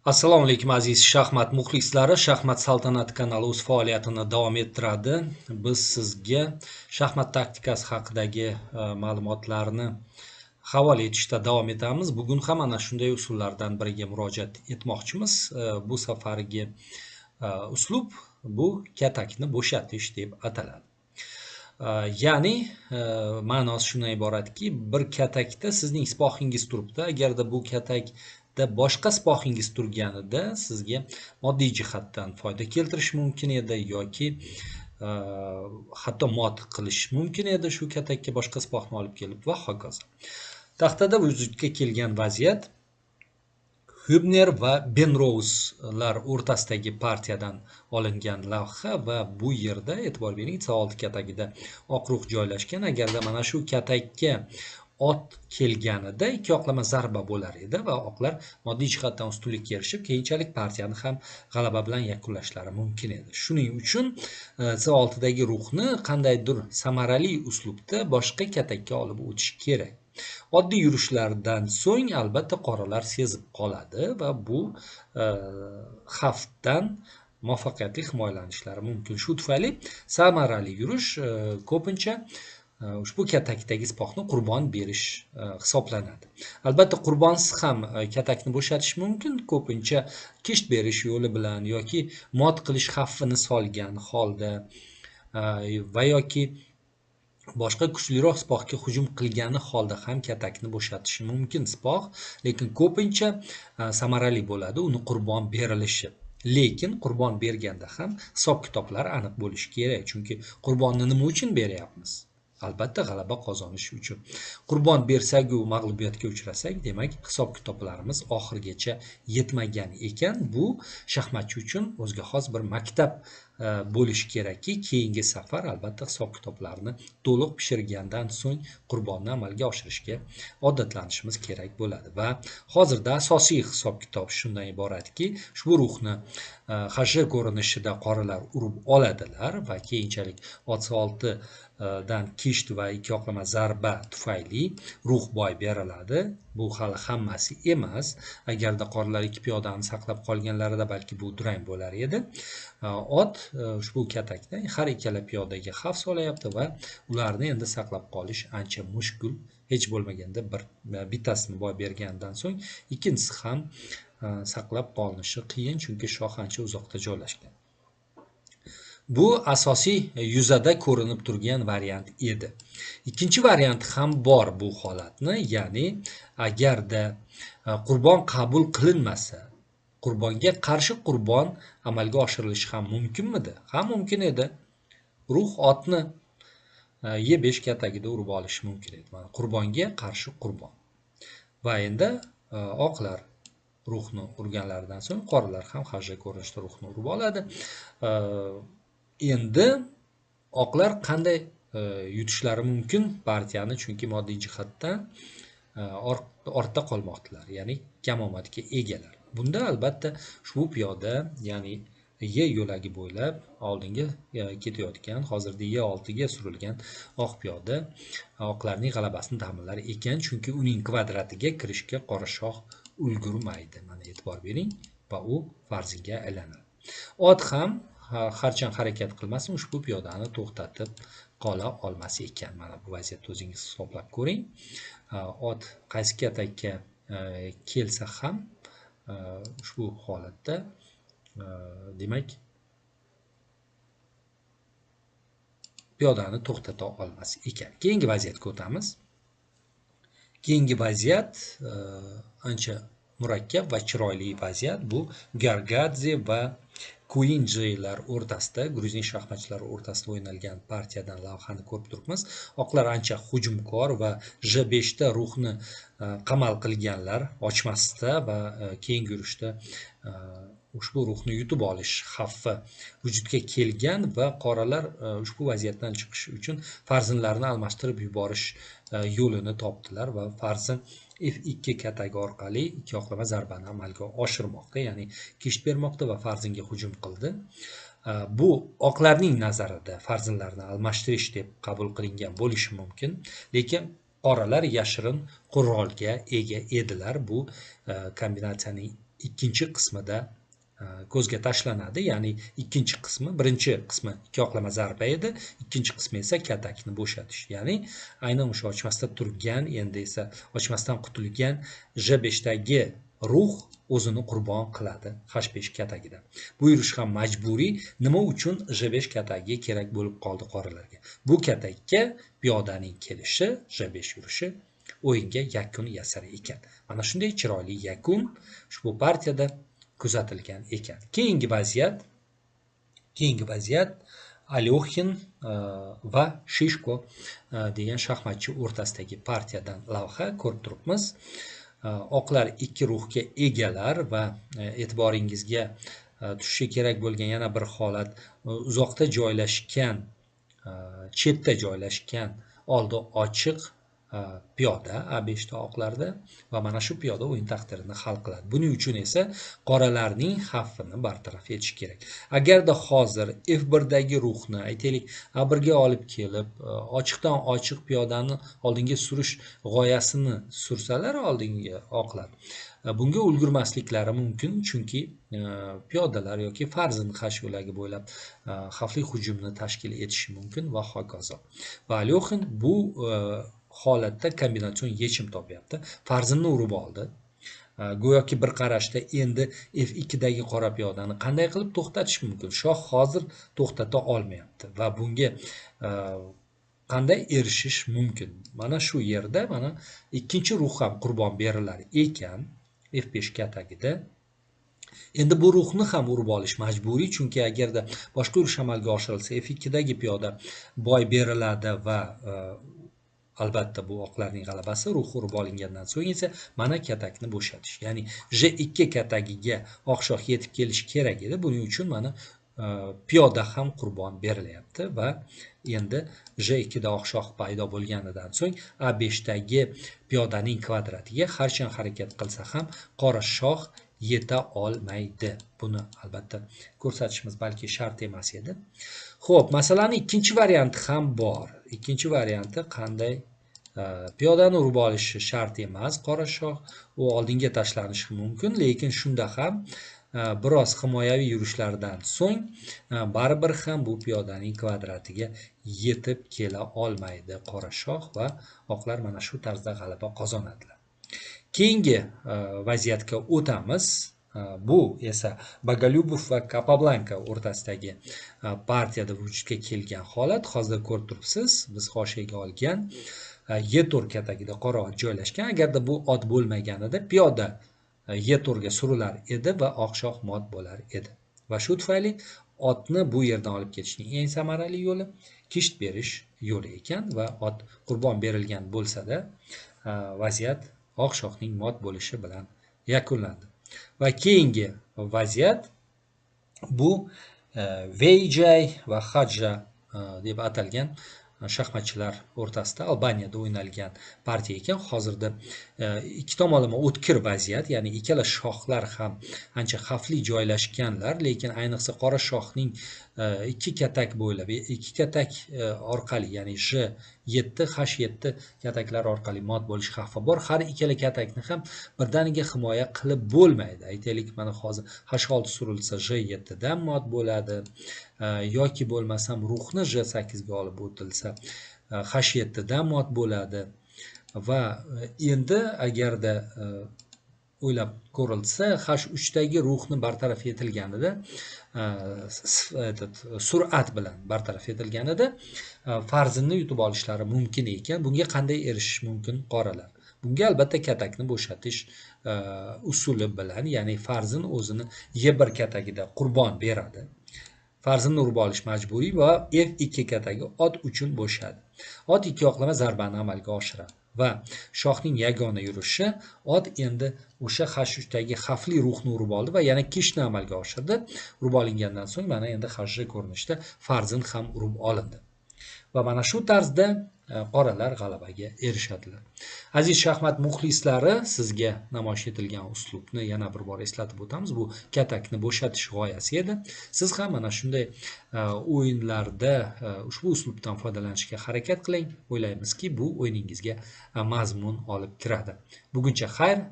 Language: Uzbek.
Assalomu alaykum aziz shaxmat muxlislari. Shaxmat saltanati kanali o'z faoliyatini davom ettiradi. Biz sizga shaxmat taktikasi haqidagi ma'lumotlarni havola etishda davom etamiz. Bugun ham ana shunday usullardan biriga murojaat etmoqchimiz. Bu safargi uslub bu katakni bo'shatish deb ataladi. Ya'ni ma'nosi shundan iboratki, bir katakda sizning sipohingiz turibdi. Agarda bu katak boshqa sipohingiz turganida sizga moddiy jihatdan foyda keltirish mumkin edi yoki hatto mot qilish mumkin edi shu katakka boshqa sipohni olib kelib va hokazo. Taxtada vujudga kelgan vaziyat Hübner va Benrouzlar o'rtasidagi partiyadan olingan lavha va bu yerda e'tibor bering, C6 katagida oq ruh joylashgan. Agarda mana shu katakka ot kelganida ikki yoqlama zarba bo'lar edi va oqlar moddiy jihatdan ustunlikka erishib, keyinchalik partiyani ham g'alaba bilan yakunlashlari mumkin edi. Shuning uchun C6dagi ruhni qandaydir samarali uslubda boshqa katakka olib o'tish kerak. Oddiy yurishlardan so'ng albatta qoralar sezib qoladi va bu xavfdan muvaffaqiyatli himoyalanishlari mumkin. Shu tufayli samarali yurish ko'pincha ushbu katakdagi sipohni qurbon berish hisoblanadi. Albatta qurbonsiz ham katakni bo'shatish mumkin, ko'pincha kisht berish yo'li bilan yoki mot qilish xavfini solgan holda va yoki boshqa kuchliroq sipohga hujum qilgani holda ham katakni bo'shatishi mumkin sipoh, lekin ko'pincha samarali bo'ladi uni qurbon berilishi. Lekin qurbon berganda ham hisob-kitoblar aniq bo'lishi kerak, chunki qurbonni nima uchun beryapmiz? Albatta g'alaba qozonish uchun. Qurbon bersak-u mag'lubiyatga uchrasak, demak hisob-kitoblarimiz oxirigacha yetmagan ekan. Bu shaxmatchi uchun o'ziga xos bir maktab bo'lishi kerakki, keyingi safar albatta hisob-kitoblarni to'liq pishirgandan so'ng qurbonni amalga oshirishga odatlanishimiz kerak bo'ladi. Va hozirda asosiy hisob-kitob shundan iboratki, ushbu ruhni HJ ko'rinishida qoralar urib oladilar va keyinchalik ot C6 dan kisht va ikki yoqlama zarba tufayli ruh boy beriladi. Bu hali hammasi emas. Agarda qoralar ikki piyodani saqlab qolganlarida balki bu durang bo'lar edi. Ot ushbu katakda har ikkala piyodaga xavf solyapti va ularni endi saqlab qolish ancha mushkul. Hech bo'lmaganda bir bittasini boy bergandan so'ng ikkinchisi ham saqlab qolinishi qiyin, chunki shoh ancha uzoqda joylashgan. Bu asosiy yuzada ko'rinib turgan variant edi. Ikkinchi variant ham bor bu holatni, ya'ni agarda qurbon qabul qilinmasa, qurbonga qarshi qurbon amalga oshirilishi ham mumkinmidi? Ha, mumkin edi. Ruh otni E5 katagida urib olishi mumkin edi. Mana qurbonga qarshi qurbon. Va endi oqlar ruhni urganlaridan so'ng qoralar ham HJ ko'rinishda ruhni urib oladi. Endi oqlar qanday yutishlari mumkin partiyani, chunki moddiy jihatdan ortda qolmoqdilar, ya'ni kamomadga egalar. Bunda albatta ushbu piyoda, ya'ni E yo'lagi bo'ylab oldinga ketayotgan, hozirda E6 ga surilgan oq piyoda oqlarning g'alabasini ta'minlar ekan, chunki uning kvadratiga kirishga qora shoh ulgurmaydi. Mana e'tibor bering va u farzinga aylanadi. Ot ham harchand harakat qilmasin, ushbu piyodani to'xtatib qola olmas ekan. Mana bu vaziyatni o'zingiz hisoblab ko'ring. Ot qaysi katakka kelsa ham ushbu holatda demak piyodani to'xtata olmas ekan. Keyingi vaziyatga o'tamiz. Keyingi vaziyat ancha murakkab va chiroyli vaziyat. Bu Gargadze va Kuinjilar o'rtasida, gruzin shaxmatchilari o'rtasida o'ynalgan partiyadan lavhani ko'rib turibmiz. Oqlar ancha hujumkor va J5 da ruhni qamal qilganlar ochmasda va keyingi yurishda ushbu ruhni yutib olish xavfi vujudga kelgan va qoralar ushbu vaziyatdan chiqish uchun farzinlarni almashtirib yuborish yo'lini topdilar va farzin F2 katagi orqali ikki yoqlama zarbani amalga oshirmoqda, ya'ni kisht bermoqda va farzinga hujum qildi. Bu oqlarning nazarida farzinlarni almashtirish deb qabul qilingan bo'lishi mumkin, lekin qoralar yashirin qurolga ega edilar. Bu kombinatsiyaning ikkinchi qismida ko'zga tashlanadi. Ya'ni ikkinchi qismi, birinchi qismi ikki yoqlama zarba edi, ikkinchi qismi esa katakni bo'shatish. Ya'ni aynan o'sha ochmasda turgan, endi esa ochmasdan qutulgan G5 dagi ruh o'zini qurbon qiladi H5 katagida. Bu yurish ham majburiy. Nima uchun G5 katagi kerak bo'lib qoldi qoralarga? Bu katakka piyodaning kelishi, G5 yurishi o'yinga yakun yasar ekan. Mana shunday chiroyli yakun ushbu partiyada kuzatilgan ekan. Keyingi vaziyat Alyoxin va Shishko degan shaxmatchi o'rtasidagi partiyadan lavha ko'rib turibmiz. Oqlar ikki ruhga egalar va e'tiboringizga tushishi kerak bo'lgan yana bir holat, uzoqda joylashgan, chetda joylashgan oldi ochiq piyoda A5 da oqlarda va mana shu piyoda o'yin taqdirini hal qiladi. Buning uchun esa qoralarning xavfini bartaraf etish kerak. Agarda hozir F1 dagi ruhni aytaylik A1 ga olib kelib, ochiqdan ochiq piyodani oldinga surish g'oyasini sursalar oldinga oqlar, bunga ulgurmasliklari mumkin, chunki piyodalar yoki farzin H yo'lagi bo'ylab xavfli hujumni tashkil etishi mumkin va hokazo. Va Alyoxin bu holatda kombinatsion yechim topyapti. Farzinni urib oldi. Go'yoki bir qarashda endi F2 dagi qora piyodani qanday qilib to'xtatish mumkin? Shoh hozir to'xtata olmayapti va bunga qanday erishish mumkin? Mana shu yerda mana ikkinchi ruh ham qurbon berilar ekan F5 katagida. Endi bu ruhni ham urib olish majburiy, chunki agarda boshqa yurish amalga oshirilsa F2 dagi piyoda boy beriladi va albatta bu oqlarning g'alabasi. Ruh urib olingandan so'ng esa mana katakni bo'shatish. Ya'ni G2 katagiga oq shoh yetib kelishi kerak edi. Buning uchun mana piyoda ham qurbon berilyapti va endi G2 da oq shoh paydo bo'lganidan so'ng A5 dagi piyodaning kvadratiga harchand harakat qilsa ham qora shoh yeta olmaydi. Buni albatta ko'rsatishimiz balki shart emas edi. Xo'p, masalaning ikkinchi varianti ham bor. Ikkinchi varianti qanday? Piyodani urib olishi shart emas qora shoh, u oldinga tashlanishi mumkin, lekin shunda ham biroz himoyaviy yurishlardan so'ng baribir ham bu piyodaning kvadratiga yetib kela olmaydi qora shoh va oqlar mana shu tarzda g'alaba qozonadilar. Keyingi vaziyatga o'tamiz. Bu esa Bogolyubov va Capablanca o'rtasidagi partiyada vujudga kelgan holat. Hozir ko'rib turibsiz, biz hoshiyaga olgan E4 katagida qora ot joylashgan. Agarda bu ot bo'lmaganida piyoda E4 ga surilar edi va oq shoh mot bo'lar edi. Va shu tufayli otni bu yerdan olib ketishning eng samarali yo'li kisht berish yo'li ekan va ot qurbon berilgan bo'lsa-da vaziyat oq shohning mot bo'lishi bilan yakunlandi. Va keyingi vaziyat bu Vejay va Hadja deb atalgan shaxmatchilar o'rtasida Albaniyada o'ynalgan partiya ekan. Hozirda ikki tomonlama o'tkir vaziyat, ya'ni ikkala shohlar ham ancha xavfli joylashganlar, lekin ayniqsa qora shohning ikki katak bo'ylab, ikki katak orqali, ya'ni G7, H7 kataklar orqali mot bo'lish xavfi bor. Har ikkala katakni ham birdaniga himoya qilib bo'lmaydi. Aytaylik, mana hozir H6 surilsa G7 dan mot bo'ladi, yoki bo'lmasam ruhni G8 ga olib o'tilsa H7 dan mot bo'ladi. Va endi agarda o'ylab ko'rilsa H3 dagi ruhni bartaraf etilganida, sur'at bilan bartaraf etilganida farzinni yutib olishlari mumkin ekan. Bunga qanday erishish mumkin qoralar? Bunga albatta katakni bo'shatish usuli bilan, ya'ni farzin o'zini E1 katagida qurbon beradi. Farzinni urib olish majburiy va F2 katagi ot uchun bo'shadi. Ot ikki yoqlama zarbani amalga oshiradi va shohning yagona yurishi ot endi o'sha H3 dagi xavfli ruhni urib oldi va yana kishni amalga oshirdi. Urib olingandan so'ng mana endi HJ ko'rinishda farzin ham urib olindi. Va mana shu tarzda qoralar g'alabaga erishadilar. Aziz shaxmat muxlislari, sizga namoyish etilgan uslubni yana bir bor eslatib o'tamiz. Bu katakni bo'shatish g'oyasi edi. Siz ham mana shunday o'yinlarda ushbu uslubdan foydalanishga harakat qiling. O'ylaymizki, bu o'yiningizga mazmun olib kiradi. Buguncha xayr.